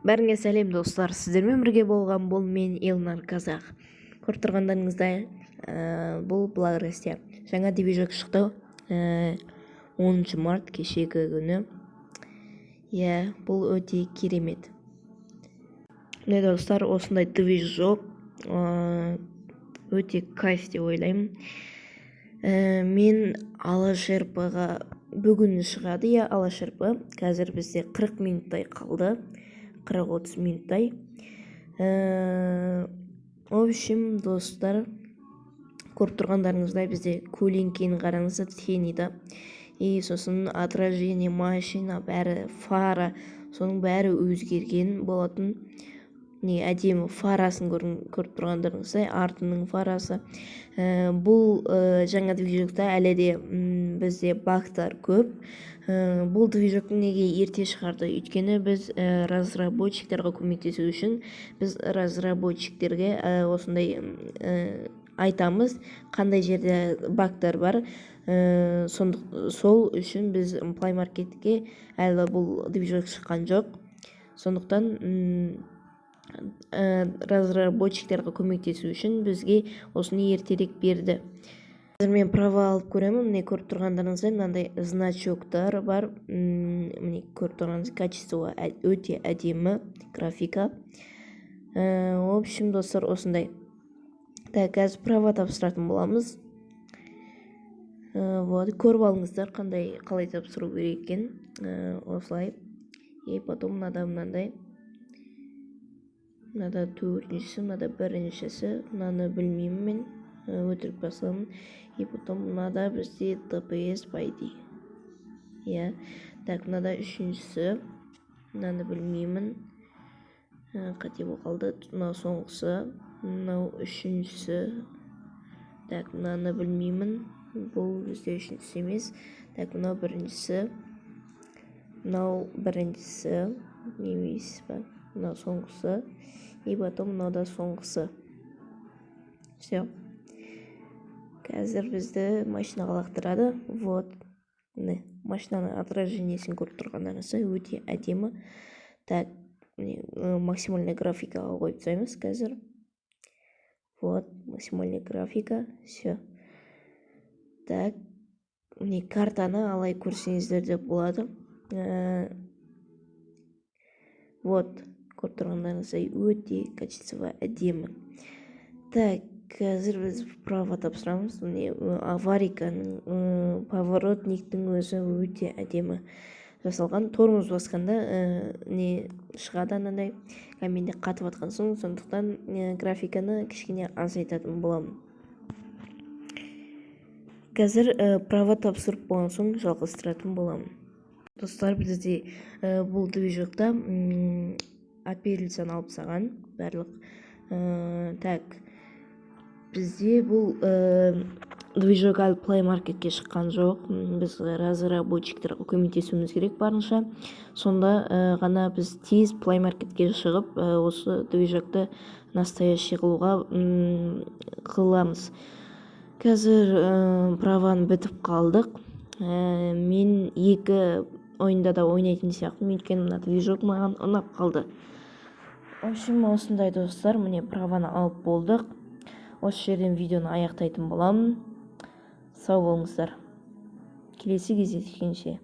Бәріңе сәлем, достар! Сіздермен бірге болған бұл мен, Елнар Казах. Көріп тұрғандарыңыздай, бұл Благресте жаңа движок шықты, 10 март, кешегі күні. Иә, бұл өте керемет. Міне, достар, осындай движок өте кайф деп ойлаймын. Мен Алаш РП-ға бүгін шығады, иә, Алаш РП. Қазір бізде 40 минуттай қалды, 40-30 минуттай. В общем, достар, көріп тұрғандарыңыздай, бізде көлеңкені қараңыздар, тени да, и сосын отражение, машина, бәрі, фара, соның бәрі өзгерген болатын. Не, әдемі фарасын көріп тұрғандарыңыздай, артының фарасы. Бұл жаңа движокта әлі де бізде багтар көп. Бұл движокты неге ерте шығарды? Өйткені біз разработчиктарға көмектесу үшін, біз разработчиктерге осындай айтамыз, қандай жерде багтар бар. Сол үшін біз Play Marketке әлі бұл движок шыққан жоқ, сондықтан разработчиктерға көмектесу үшін бізге осыны ертерек берді. Қазір мен права алып көремін. Міне, көріп тұрғандарыңыздай, мынандай значоктар бар. Міне, көріп тұрғаныңыз, качество өте әдемі, графика. В общем, достар, осындай. Так, қазір права тапсыратын боламыз. Вот, көріп алыңыздар, қандай, қалай тапсыру керек екен. Осылай, и потом мынада мынандай, мынада төртіншісі, мынада біріншісі, мынаны білмеймін мен, өтірік басамын. И потом мынада бізде ДПС, по идее, иә. Так, мынада үшіншісі, мынаны білмеймін, қате болып қалды. Мынау соңғысы, мынау үшіншісі. Так, мынаны білмеймін, бұл бізде үшіншісі емес. Так, мынау біріншісі, мынау біріншісі емес па? Мынау соңғысы, и потом мынау да соңғысы. Все, қазір бізді машинаға лақтырады. Вот, міне, машинаның отражениесін көріп тұрғандарыңыздай, өте әдемі. Так, міне, максимальный графикаға қойып тастаймыз қазір. Вот, максимальный графика, все. Так, міне, картаны алай көрсеңіздер де болады. Вот, көріп тұрғандарыңыздай, өте качество әдемі. Так, қазір біз права тапсырамыз. Міне, аварийканың, поворотниктің өзі өте әдемі жасалған. Тормоз басқанда не шығады анандай. Менде қатып жатқан соң, сондықтан графиканы кішкене азайтатын боламын. Қазір права тапсырып болған соң, жалғастыратын боламын. Достар, бізде бұл движокта апелляцияны алып тастаған барлық. Так, бізде бұл движок әлі Play Marketке шыққан жоқ. Біз разработчиктерге көмектесуіміз керек барынша, сонда ғана біз тез Play Marketке шығып, осы движокты настоящий қылуға қыламыз. Қазір праваны бітіп қалдық. Мен екі ойында да ойнайтын сияқтымын, өйткені мына движок маған ұнап қалды. В общем, осындай, достар. Міне, праваны алып болдық. Осы жерден видеоны аяқтайтын боламын. Сау болыңыздар, келесі кездескенше.